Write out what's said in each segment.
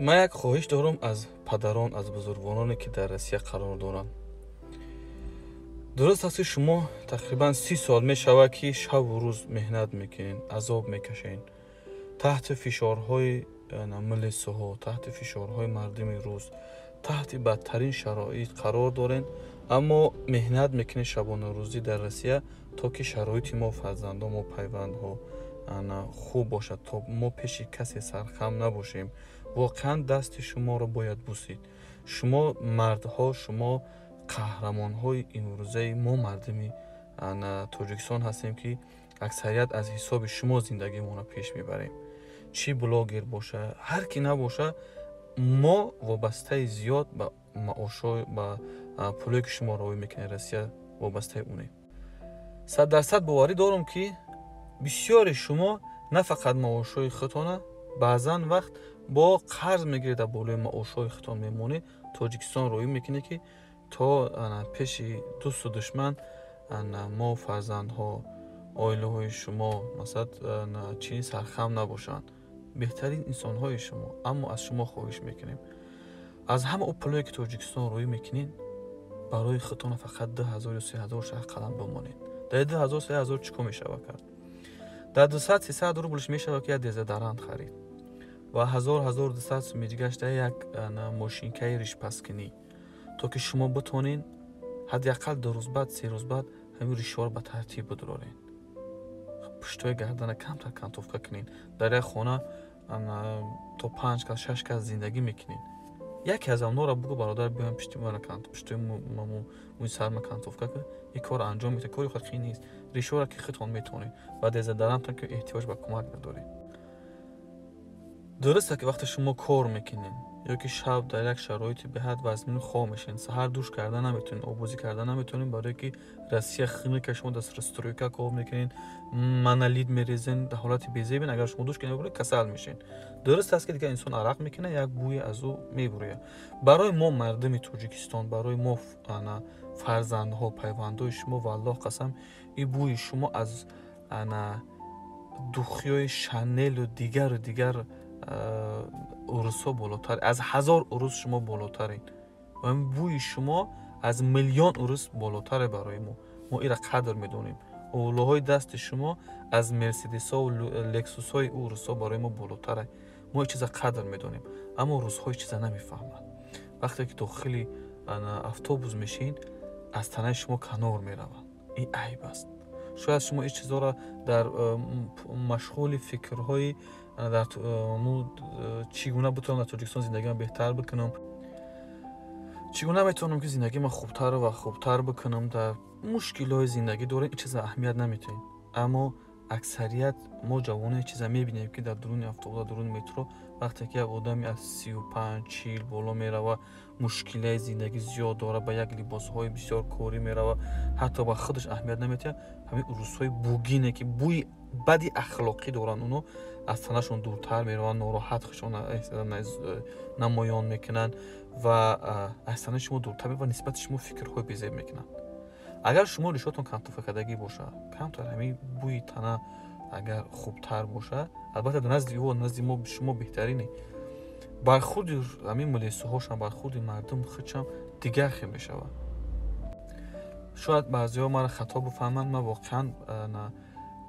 Ман як хоҳиш дорам аз падарон, аз бузургвороне, ки дар Россия қарор доранд. Дуруст аст, ки шумо тақрибан 30 сол мешавад, ки шабу рӯз меҳнат мекунед, азоб мекашед, таҳти фишорҳои милисаҳо, таҳти фишорҳои мардуми рус, таҳти бадтарин шароит қарор доред, аммо меҳнат мекунед шабонарӯзӣ дар Россия, то ки шароити мо, фарзандо, мо, пайвандҳо хуб бошад, то мо пеши касе сархам набошем. Воқеан дасти шуморо бояд бусид. Шумо мардҳо, шумо қаҳрамонҳои имрӯзаи мо, мардуми Тоҷикистон ҳастем, ки аксарият аз ҳисоби шумо зиндагимонро пеш мебарем. Чӣ блогер боша, ҳар ки набоша, мо вобастаи зиёд ба маошҳо, ба пулое, ки шумо равӣ мекунед Россия, вобастаи унем. 100% боварӣ дорам, ки бисёри шумо на фақат маошҳои худтона, баъзан вақт бо қарз мегиред, дар болои маошҳои худтон мемонед, Тоҷикистон роӣ мекунед, ки то пеши дӯсту душман мо, фарзандҳо, оилаҳои шумо, масалан, чӣ сархам набошанд. Беҳтарин инсонҳои шумо. Аммо аз шумо хоҳиш мекунем, аз ҳама ӯ пулое, ки Тоҷикистон роӣ мекунед, барои худтона фақат 2000 ё 3000 шаҳ қалам бимонед. Дар 2000, 3000 чӣ кор мешава кард? Дар 200, 300 рублш мешава, ки як дезодорант харид ва 1000, 1200 суми дигаш дар як мошинкаи ришпаскунӣ, то ки шумо битонед ҳадди ақал 2 рӯз баъд, 3 рӯз баъд ҳамин ришҳоро ба тартиб бидоред, пуштҳои гардана камтар кантовка кунед. Дар як хона то панҷ кас, шаш кас зиндагӣ мекунед. Яке аз онҳоро бугӯ: «Бародар, биём, пишти пуштои мӯи сарма кантовка кун». Ин корро анҷом медиҳад. Кори хеле нест. Ришҳоро ки худтон метавонед ва дезодорантон, ки эҳтиёҷ ба кӯмак надоред. Дуруст, ки вақте шумо кор мекунед ё ки шаб дар як шароити беҳад вазмин хоб мешавед, саҳар душ карда наметавонед, обозӣ карда наметавонед, барое ки Россия хунука, шумо дар стройка кор мекунед, монолит мерезен, дар ҳолати безебен. Агар шумо душ кунед, касал мешавед. Дуруст аст, ки дигар инсон арақ мекунад, як бӯе аз ӯ мебурӯяд. Барои мо, мардуми Тоҷикистон, барои мо, фарзандҳо, пайвандҳои шумо, валлоҳ қасам, ин бӯи шумо аз духиҳои Шанелу дигару дигар урусҳо болотар, аз 1000 урус шумо болотаред ва бӯи шумо аз миллион урус болотаре барои мо. Мо ира қадр медонем. Олоҳои дасти шумо аз Мерседесҳо, Лексусҳои урусҳо барои мо болотаре. Мо ин чиза қадр медонем, аммо русҳо ин чиза намефаҳманд. Вақте ки дохили автобус мешин, аз танаи шумо канор мераванд. Ин айб аст. Шояд шумо ин чизҳоро дар машғули фикрҳои дар чӣ гуна бутавонам дар Тоҷикистон зиндагиам беҳтар бикунам, чӣ гуна метавонам, ки зиндагима хубтар ва хубтар бикунам, дар мушкилҳои зиндагӣ дорем, ин чиза аҳамият наметиҳем. Аммо аксарият мо, ҷавоно, ин чиза мебинем, ки дар дуруни автобус, дар дуруни метро, вақте ки як одами аз 35, 40 боло мерава, мушкилаи зиндагӣ зиёд дора, ба як либосҳои бисёр корӣ мерава, ҳатто ба худаш аҳамият наметиҳад, ҳамин урусҳои бугине, ки бӯи бади ахлоқӣ доранд, оно аз танашон дуртар мераванд, нороҳат худшон намоён мекунанд ва аз танаи шумо дуртар ва нисбати шумо фикрҳои безеб мекунанд. Агар шумо ришотон кантовкакардагӣ бошад, камтар ҳамин бӯи тана агар хубтар бошад, албатта, дар назди ӯ, назди мо шумо беҳтарине. Бархурди ҳамин милисаҳошам, бархурди мардум худшам дигар хел мешавад. Шояд баъзеҳо маро хато бифаҳманд. Ман воқеан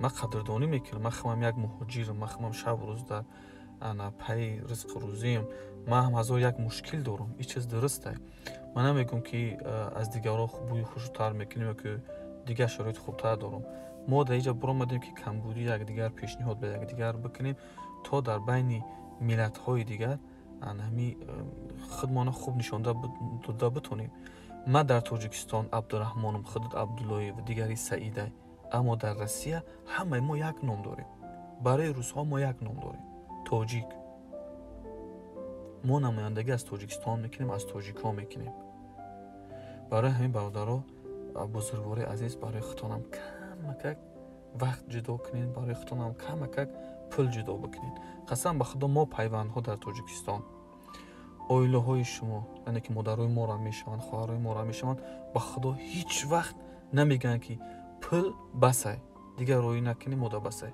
ман қадрдонӣ мекунам. Ман худам як муҳоҷирам, ман худам шабу рӯз дар пайи ризқу рӯзиам, ман ҳам ҳазор як мушкил дорам. Ин чиз дурусте. Ман намегӯям, ки аз дигарон бӯи хушрӯтар мекунем ё ки дигар шароити хубтар дорам. Мо дар инҷа баромадем, ки камбудии якдигар пешниҳод ба якдигар бикунем, то дар байни миллатҳои дигар ҳами худмона хуб нишонда дода битонем. Ман дар Тоҷикистон Абдураҳмоном, худат Абдуллоев, дигари Саида, аммо дар Россия ҳамаи мо як ном дорем. Барои русҳо мо як ном дорем: тоҷик. Мо намояндагӣ аз Тоҷикистон мекунем, аз тоҷикҳо мекунем. Барои ҳамин, бародаро, бузургвори азиз, барои худтонам камакак вақт ҷудо кунед, барои худтонам камакак пул ҷудо бикунед. Қасам ба Худо, мо, пайвандҳо дар Тоҷикистон, оилаҳои шумо, яъне ки модарои моро мешаванд, хоҳарои моро мешаванд, ба Худо, ҳеҷ вақт намегӯянд, ки пул басай, дигар роӣ накунӣ, мода басай.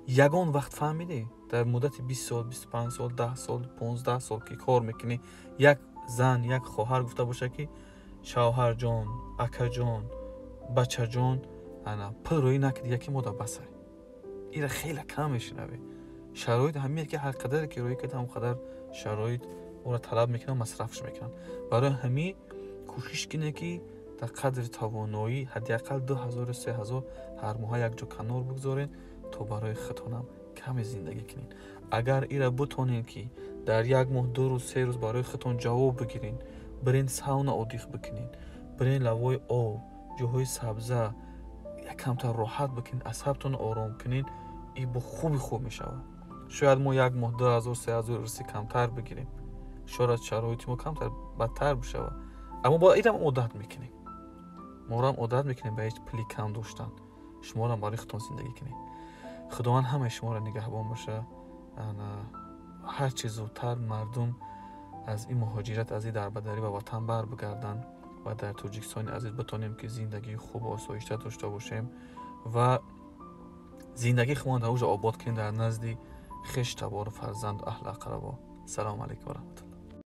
Ягон вақт фаҳмидӣ, дар муддати 20 сол, 25 сол, 10 сол, 15 сол ки кор мекунӣ, як зан, як хоҳар гуфта бошад, ки шавҳарҷон, акаҷон, бачаҷон, ана пул рӯӣ накард, яке мо да басай? Ира хеле кам мешунавӣ. Шароит ҳамие, ки ҳар қадаре ки рӯӣ кард, ҳамон қадар шароит ӯро талаб мекунанд, масрафш мекунанд. Барои ҳамин кӯшиш кунед, ки дар қадри тавоноӣ ҳадди ақал 2000, 3000 ҳар моҳа якҷо канор бигзоред, то барои худтонам каме зиндагӣ кунед. Агар ира бутонед, ки дар як моҳ 2 рӯз, 3 рӯз барои худтон ҷавоб бигиред, бирен сауна отдых бикунед, бирен лавои об, ҷоҳои сабза, якамтар роҳат бикунед, асабтонро ором кунед, и бо хуби хуб мешавад. Шояд мо як моҳ 2000, 3000 рӯзи камтар бигирем, шояд шароити мо камтар бадтар бишавад, аммо бо ирам одат мекунем, морам одат мекунем ба ҳеҷ пули кам доштан. Шуморам барои худтон зиндагӣ кунед. Худованд ҳамаи шуморо нигаҳбон боша. Ҳарчи зудтар мардум аз ин муҳоҷират, аз ин дарбадарӣ ба ватан бар бигарданд ва дар Тоҷикистони азиз битонем, ки зиндагии хубу осоишта дошта бошем ва зиндагии худмон дар оҷо обод кунем, дар назди хеш, табору, фарзанду аҳлу ақрабо. Салому алайкум ва раҳматуллоҳ.